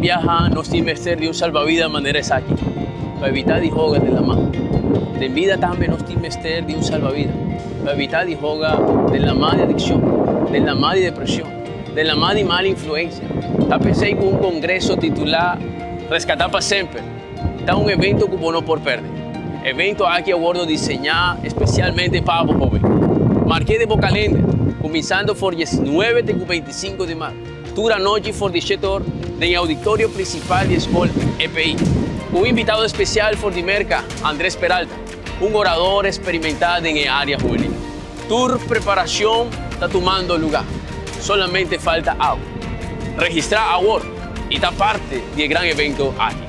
Biaha nos tin mester di un salbabida manera esaki pa evitá di hoga den lamá. Den bida tambe nos tin mester di un salbabida pa evitá di hoga den lamá di adikshon, den lamá di depreshon, den lamá di mal influensia. Ta p'esei ku un kongreso titulá Reskatá pa Semper ta un evento ku bo no por pèrdè. Evento aki a wòrdu diseñá espesialmente pa abo hóben. Mark'é den bo kalender, kuminsando for 19 te ku 25 di mart. Tur anochi for di shete or den e auditorio principal di e skol EPI. Cu un invitado especial for di Merca, Andres Peralta, un orador experimenta den e area hubenil. Tur preparacion ta tumando luga, solamente falta awe. Registra awor y ta parte di e gran evento aki.